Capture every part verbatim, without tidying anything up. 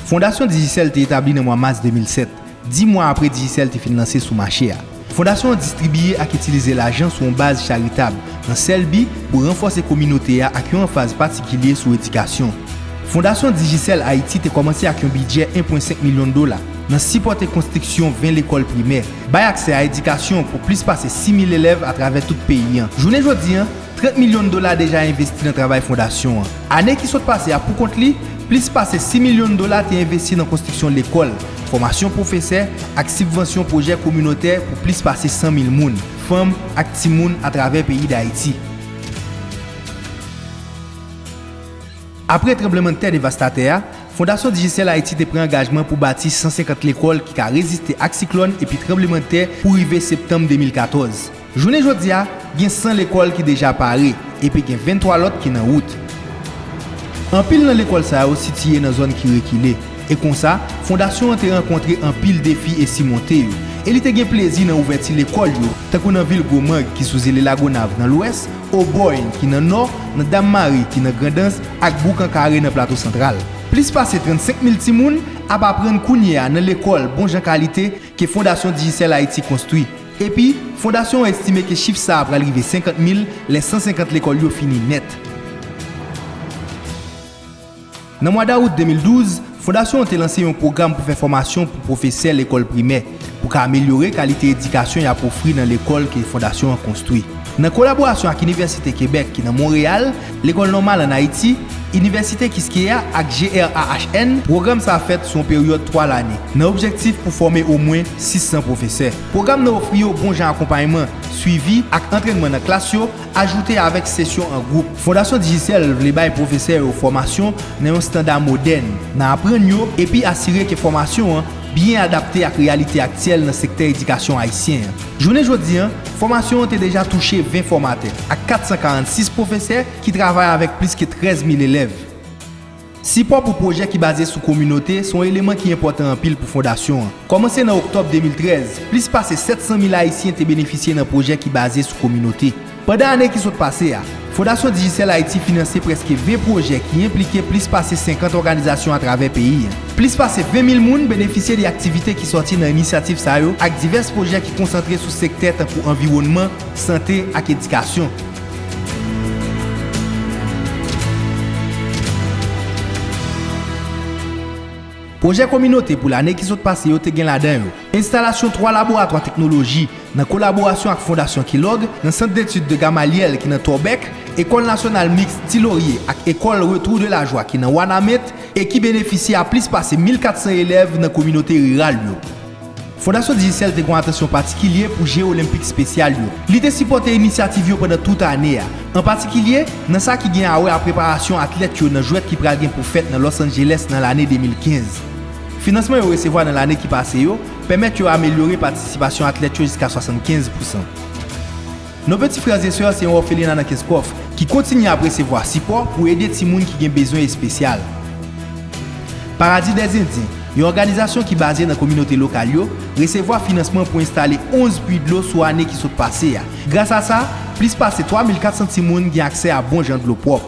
Fondasyon Digicel te etabli nan mwa mas de mil sèt, dis mwa apre Digicel te fin lanse sou mache a. Fondasyon an distribiye ak itilize lajan sou yon baz charitab, nan sèl bi pou ranfòse kominote a ak yon anfaz patikilye sou edikasyon. Fondasyon Digicel Ayiti te kòmanse ak yon bidjè en pwen senk milyon dola nan sipòte konstriksyon ven lekòl primè, bay aksè a edikasyon pou plis pase sis mil elèv atravè tout peyi an. Jounen jodi an, trant milyon dola deja envesti nan travay fondasyon an. Ane ki sot pase a, pou kont li, plis pase sis milyon dola te envesti nan konstriksyon lekòl, fòmasyon pwofesè ak sibvansyon pwojè kominotè pou plis pase san mil moun, fanm ak timoun atravè peyi Dayiti. Apre tranblemanntè devastatè a, Fondasyon Digicel Ayiti te pran angajman pou bati san senkant lekòl ki ka reziste ak siklòn epi tranblemanntè pou rive septanm de mil katòz. Jounen jodi a, gen san lekòl ki deja pare, epi gen venntwa lòt ki nan wout. Anpil nan lekòl sa yo sitiye nan zòn ki rekile, e konsa, fondasyon an te rankontre anpil defi e simonte yo, e li te gen plezi nan ouvèti lekòl yo, tankou nan vil Gwomang ki sou zile Lagonav nan lwès, Obòy ki nan nò, nan Dam Mari ki nan Grandans, ak Boukan Kare nan Plato Santral. Plis pase trannsenk mil timoun ap aprann kounye a nan lekòl bon jan kalite ke Fondasyon Digicel Ayiti konstwi. Epi, fondasyon an estime ke chif sa a pral rive senkant mil lè san senkant lekòl yo fini nèt. Nan mwa dawout de mil douz, fondasyon an te lanse yon pwogram pou fè fòmasyon pou pwofesè lekòl primè, pou ka amelyore kalite edikasyon y ap ofri nan lekòl ke fondasyon an konstwi. Nan kolaborasyon ak Inivèsite Kebèk ki nan Monreyal, Lekòl Nòmal ann Ayiti, Inivèsite Kiskeya ak G R A H N, pwogram sa a fèt sou yon peryòd twa lane, nan objektif pou fòme omwen sis san pwofesè. Pwogram nan ofri yo bon jan akonpayman, swivi ak antrènman nan klas yo, ajoute avèk sesyon an gwoup. Fondasyon Digicel vle bay pwofesè yo fòmasyon nan yon estanda modèn, nan aprann yo, epi asire ke fòmasyon an byen adapte ak reyalite aktyèl nan sektè edikasyon ayisyen an. Jounen jodi an, fòmasyon an te deja touche ven fòmatè ak kat san karannsis pwofesè ki travay avèk plis ke trèz mil elèv. Sipò pou pwojè ki baze sou kominote se yon eleman ki enpòtan anpil pou fondasyon an. Kòmanse nan oktòb de mil trèz, plis pase sèt san mil Ayisyen te benefisye nan pwojè ki baze sou kominote. Pandan ane ki sot pase a, Fondasyon Digicel Ayiti finanse prèske ven pwojè ki enplike plis pase senkant òganizasyon atravè peyi an. Plis pase ven mil moun benefisye de aktivite ki sòti nan inisyativ sa yo ak divès pwojè ki konsantre sou sektè tankou anviwònman, sante ak edikasyon. Pwojè kominote pou lane ki sot pase yo te gen ladan yo enstalasyon twa laboratwa teknoloji nan kolaborasyon ak Fondasyon Kellogg, nan Sant Detid de Gamaliel ki nan Tòbèk, Ekòl Nasyonal Miks Ti Lorye ak Ekòl Retour de la Joie ki nan Wanament, e ki benefisye a plis pase mil kat san elèv nan kominote riral yo. Fondasyon Digicel te gen yon atansyon patikilye pou Je Olenpik Espesyal yo. Li te sipòte inisyativ yo pandan tout ane a, an patikilye nan sa ki gen a wè ak preparasyon atlèt yo nan jwèt ki pral gen pou fèt nan Los Angeles nan lane de mil kenz. Finansman yo resevwa nan lane ki pase yo pèmèt yo amelyore patisipasyon atlèt yo jiska swasannkenz pousan. Nos Petits Frères et Sœurs se yon òfelina nan Kenskòf ki kontinye ap resevwa sipò pou ede timoun ki gen bezwen espesyal. Paradis dèzendyen, yon òganizasyon ki baze nan kominote lokal yo, resevwa finansman pou enstale onz pui dlo sou ane ki sot pase a. Gras a sa, plis pase twa mil kat san timoun gen aksè a bon jan dlo pwòp.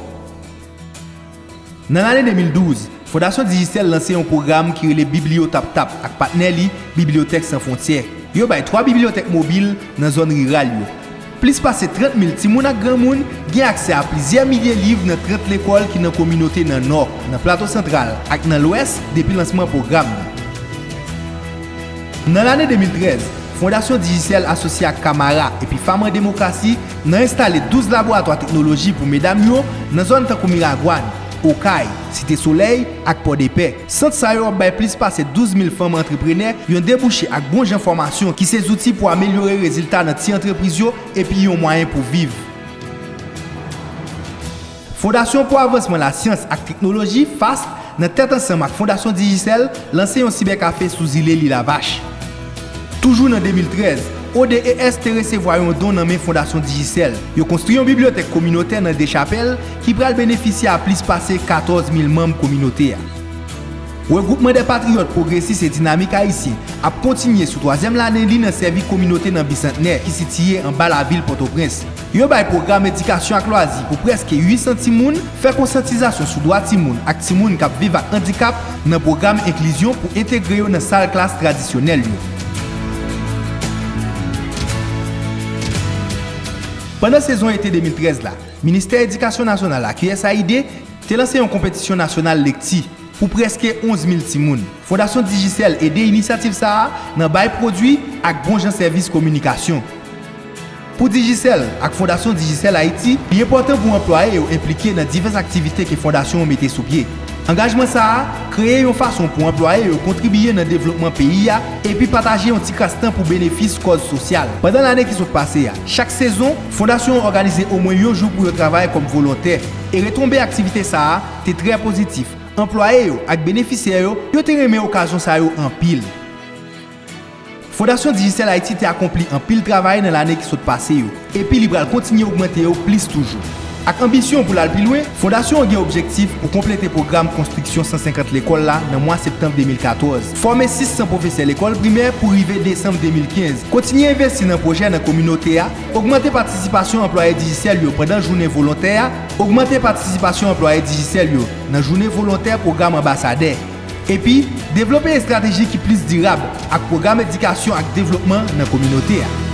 Nan lane de mil douz, Fondasyon Digicel lanse yon pwogram ki rele Biblio Tap Tap ak patnè li, Bibliyotèk San Fwontyè. Yo bay twa bibliyotèk mobil nan zòn riral yo. Plis pase trant mil timoun ak granmoun gen aksè a plizyè milye liv nan trant lekòl ki nan kominote nan Nò, nan Plato Santral ak nan Lwès depi lansman pwogram nan. Nan lane de mil trèz, Fondasyon Digicel asosye ak Kamara epi Fanm an Demokrasi nan enstale douz laboratwa teknoloji pou medam yo nan zòn tankou Miragwàn, Okay, Site Solèy ak Pòdepè. Sant sa yo ap bay plis pase douz mil fanm antreprenè yon debouche ak bon jan fòmasyon ki se zouti pou amelyore rezilta nan ti antrepriz yo epi yon mwayen pou viv. Fondasyon pou Avansman Lasyans ak Teknoloji, FAST, nan tèt ansanm ak Fondasyon Digicel, lanse yon sibèkafe sou zile Lilavach. Toujou nan de mil trèz, O D E S te resevwa yon don nan men Fondasyon Digicel. Yo konstwi yon bibliyotèk kominotè nan Dechapèl ki pral benefisye a plis pase katòz mil manm kominote a. Regroupement des Patriotes Progressistes et Dynamiques Haïtiens ap kontinye sou twazyèm lane li nan sèvi kominote nan Bisantnè ki sitiye anba lavil Pòtoprens. Yo bay pwogram edikasyon ak lwazi pou prèske uit san timoun, fè konsyantizasyon sou dwa timoun ak timoun k ap viv ak andikap nan pwogram enklizyon pou entegre yo nan sal klas tradisyonèl yo. Pandan sezon ete de mil trèz la, Ministè Edikasyon Nasyonal ak U S A I D te lanse yon konpetisyon nasyonal lekti pou prèske onz mil timoun. Fondasyon Digicel ede inisyativ sa a nan bay pwodui ak bon jan sèvis kominikasyon. Pou Digicel ak Fondasyon Digicel Ayiti, li enpòtan pou anplwaye yo enplike nan divès aktivite ke fondasyon an mete sou pye. Angajman sa a kreye yon fason pou anplwaye yo kontribiye nan devlopman peyi a epi pataje yon ti kras tan pou benefis kòz sosyal. Pandan lane ki sot pase a, chak sezon, fondasyon an òganize omwen yon jou pou yo travay kòm volontè, e retonbe aktivite sa a te trè pozitif. Anplwaye yo ak benefisyè yo, yo te renmen okazyon sa yo anpil. Fondasyon Digicel Ayiti te akonpli anpil travay nan lane ki sot pase yo, epi li pral kontinye ogmante yo plis toujou. Ak anbisyon pou l al pi lwen, fondasyon an gen objektif pou konplete pwogram konstriksyon san senkant lekòl la nan mwa septanm de mil katòz, fòme sis san pwofesè lekòl primè pou rive desanm de mil kenz, kontinye envesti nan pwojè nan kominote a, ogmante patisipasyon anplwaye Digicel yo pandan jounen volontè a, ogmante patisipasyon anplwaye Digicel yo nan jounen volontè pwogram anbasadè, epi devlope estrateji ki plis dirab ak pwogram edikasyon ak devlopman nan kominote a.